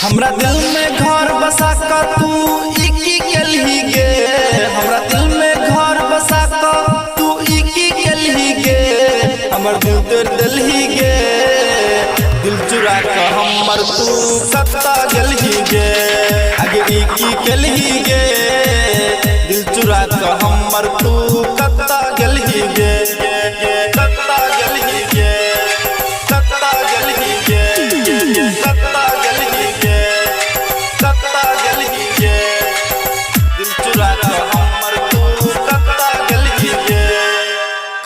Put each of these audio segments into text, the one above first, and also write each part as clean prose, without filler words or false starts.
हमरा दिल में घर बसा क तू ई की केलही गे। हमरा दिल में घर बसा क तू ई की केलही गे। हमर दिल तोड़ देलही गे, दिल चुरा क हमर तू कत्ता गेलही गे। आगे ई की केलही गे, दिल चुरा क हमर तू कत्ता गेलही गे। कत्ता गेलही गे, कत्ता गेलही गे, कत्ता गेलही गे, कत्ता गेलही गे। दिल चुरा क हमर तू कत्ता गेलही गे,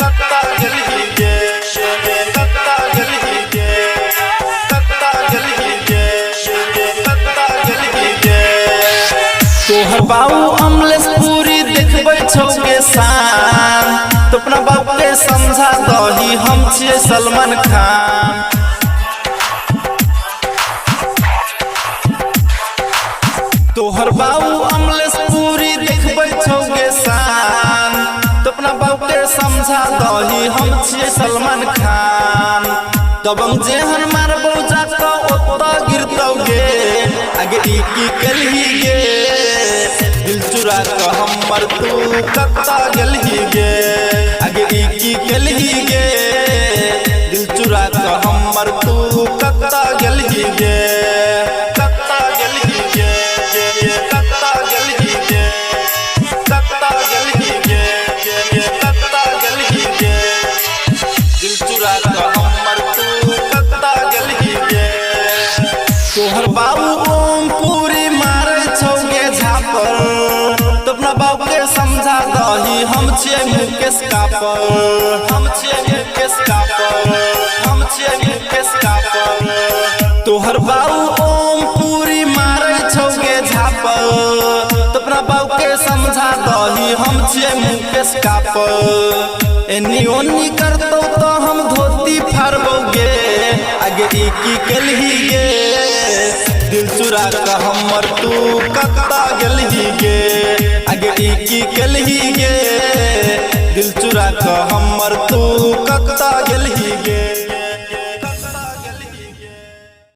कत्ता गेलही गे, कत्ता गेलही गे, कत्ता गेलही गे, कत्ता गेलही गे। तोहर बाबू अमलेश पूरी देखबै छौ गे शान, तो अपना बाप के समझा दही हम छियै सलमान खान। तोहर बाबू अमलेश पूरी देखबै छौ गे शान, तो अपना बाप के समझा दही हम छियै सलमान खान। दबंग जेहन मारबौ जा क ओतऽ गिरतौ गे। आगे ई की केलही गे, दिल चुरा क हमर तू कत्ता गेलही गे। आगे ई की केलही गे, दिल चुरा क हमर तू कत्ता गेलही गे। कत्ता गेलही गे, कत्ता गेलही गे, कत्ता गेलही गे, कत्ता गेलही गे। दिल चुरा क हमर तू कत्ता गेलही गे। तोहर बाबू ओम पूरी मारै छौ गे झापर, तो अपना बाबू के समझा दही हम छियै मुकेश कापर। हम छियै मुकेश कापर, हम छियै मुकेश कापर। तोहर बाबू ओम पूरी मारै छौ गे झापर, तो अपना बाबू के समझा दही हम छियै मुकेश कापर। एनी ओनी करतौ तो हम धोती फाड़बौ गे। आगे ई की केलही गे, दिल चुरा क हमर तू कत्ता गेलही गे।